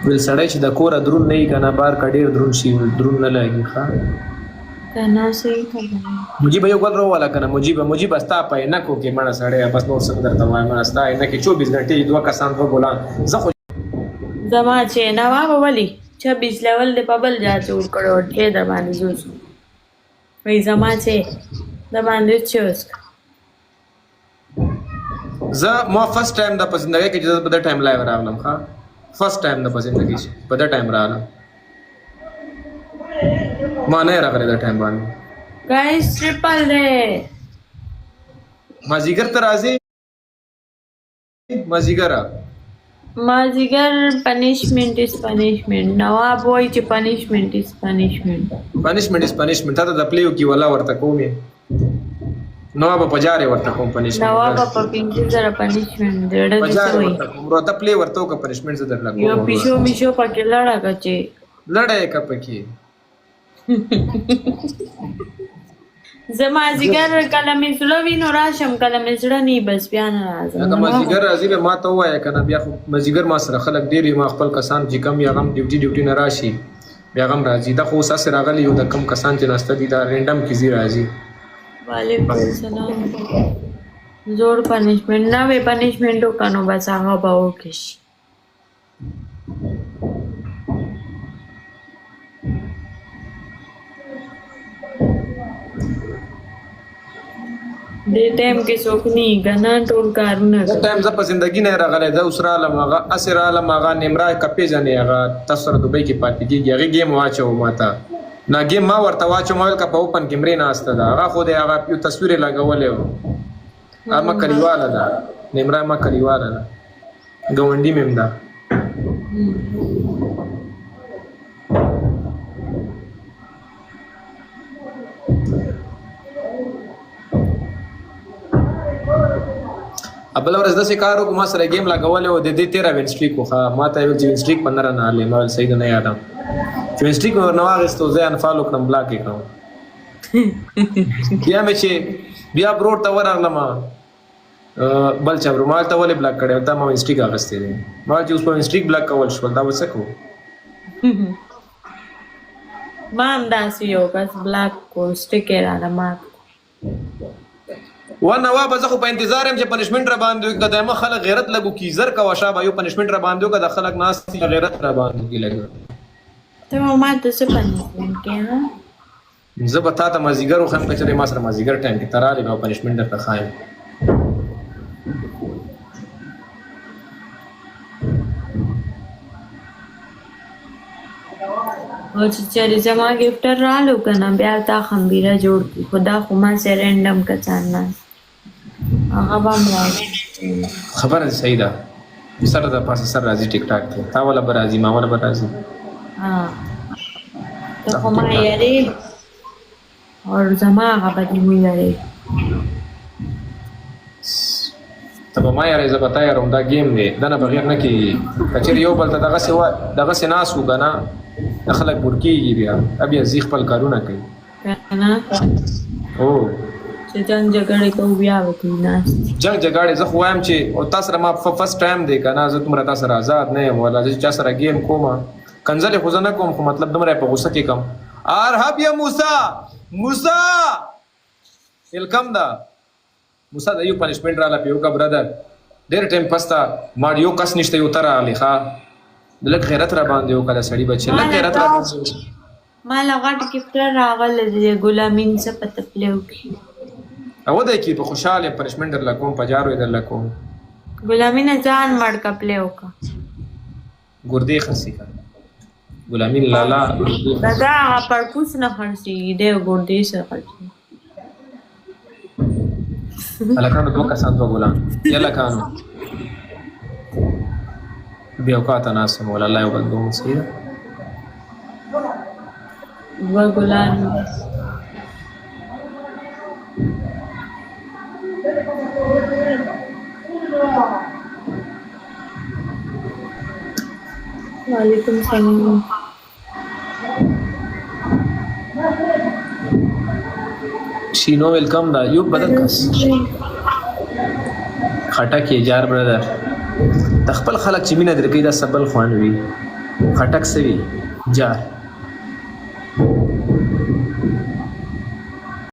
ویل سړی چې د کوره درون نه وي کنه بار که ډیر درون شي درون نه لګي ښه. کنه صحیح خبره. مجیب یو ګل روواله کنه مجیب مجیب ستا په عینکو کې مړه سړی بس نور څه درته وایم مړه ستا عینکې 24 غنټې دوه کسان دوه ګلان زه خو زما چې نواب ولی 26 لیول دې په بل ځای جوړ کړو چې در باندې زوس وای زما چې د باندې چې اوس زه ما فرست ټایم د په زندګۍ کې چې زه په د ټایم لایو راغلم ښه فرست ټایم د په زندګۍ چې په د ټایم راغلم ما نه راغلی د ټایم باندې. ګایز ټریپل دی. مازیګر ته راځي مازیګر. مازیګر پنشمنټ از پنشمنټ. نواب وای چې پنشمنټ از پنشمنټ. پنشمنټ از پنشمنټ تا ته د پلیو کې ولا ورته کوم یې نواب په جارې ورته کوم پنشمنټ. نواب په 5000 پنشمنټ دی ډېر په جارې څه وای. ورته کوم ورو ته پلی ورته وکړه پنشمنټ زه درله کوم یو وروره. پیشو میشو پکې لړه کچې. لړه یې که پکې. زه مازیګر کله مې زړه وي نو راشم، کله مې زړه نه بس بیا نه راځم. لکه مازیګر راځي به ما ته ووایه که نه بیا خو مازیګر ما سره خلک ډېر وي، ما خپل کسان چې کم یا غم ډیوټي ډیوټي نه راشي بیا غم راځي. دا خو اوس هسې راغلي یو د کم کسان چې ناسته دي دا رینډم کې ځي راځي. وعلیکم السلام. زوړ پنشمنټ نوې پنشمنټ وکړه نو بس هغه به وکړي شي. دې ټایم کې څوک نه کنه ټول کارونه دا ټایم زه په زندګي نه راغلی، زه اوس رالم هغه هسې رالم هغه نمرا که پېژنې هغه تاسو سره دوبۍ کې پاتې کېږي هغې ګیم واچوه ما ته نه ګیم ما ورته واچو ما ویل که په اوپن کې مرې ناسته ده هغه خو دی هغه یو تصویر یې لګولی و هغه ما کلیواله ده نمرا ما کلیواله ده ګاونډي مې هم ده. بله ورځ داسې کار وکړو ما سره ګیم لګولی و د دې تېره وین سټریک و ښه ما ته یې ویل چې وین سټریک په نه رانه اخلې ما ویل صحیح ده نه یادم چې وین سټریک مې ورنه واخېستو زه یې انفالو کړم بلاک یې کړم بیا مې چې بیا برور ته ورغلم بل چا رومال ته ولې بلاک کړی تا ما وینسټریک اغستې دی ما چې اوس په وینسټریک بلاک کول شول دا وڅ کو. ما هم داسې یو کس بلاک کو سټیک یې راله مات کو. و نواب زه خو په انتظار یم چې پنشمنټ را باندې وکړه د مخ خلک غیرت لګو کی زر کا وشابه یو پنشمنټ را باندې وکړه د خلک ناس غیرت را باندې کی لګو. ته ما ته څه پنشمنټ کې ها؟ زه به تا ته مازیګر وښیم که چېرې ما سره مازیګر ټایم کې ته راغلې بیا به پنشمنټ درته ښایم. او چې چېرې زما ګفټر رالو که نه بیا تا خمبیره جوړ کړي خو دا خو ما سره رینډم کسان ناست هغه به هم راځي. خبره دې صحیح ده سر د پاسه سر راځي ټیک ټاک کې تا ولا به راځي ما ولا به راځي. ها ته خو ما یاري او زما هغه به دې ویاري. ته به ما یارې زه به تا یاروم دا ګیم دی دا نه بغیر نه کېږي که چېرې یو بل ته دغسې دغسې ناست وو که نه د خلک بور کېږي بیا بیا ځي خپل کارونه کوي کنه او چې جنگ جګړې کوو بیا به کوي ناست. جنگ جګړې زه خو وایم چې او تا سره ما فرست ټایم دی که نه زه دومره تا سره آزاد نه یم ولا زه چې چا سره ګیم کوم کنځلې خو زه نه کوم خو مطلب دومره په غوسه کې کوم ارحب یا موسی موسی ویلکم ده موسی د یو پنشمنټ راله پیو کا برادر ډیر ټایم پستا ما یو کس نشته یو تر راغلی ښا لږ غیرت را باندې وکړه د سړي بچي لږ غیرت را باندې وکړه. ما له غټ ګفټر راغلی دی ګلامین څه پته پلیو کې. او دی کې په خوشاله پنشمنټ درله کوم په جارو یې درله کوم. ګلامینه ځان مړ که پلیو که. ګردې خرڅې که ګلامین لالا ګردې خرڅې. دا هغه پړپوس نه خرڅېږي دی ګردې سره خرڅېږي. هلکانو دوه کسان دوه ګلان یلکانو بې اوقاته ناست یم ولا الله یو بل دوم صحیح ده. دوه ګلان. وعلیکم سلام. شینو ویلکم دا یو بدل کس خټک یې جار برادر د خپل خلک چې مینه درکوي دا سبل خوان وي. خټک سوي جار.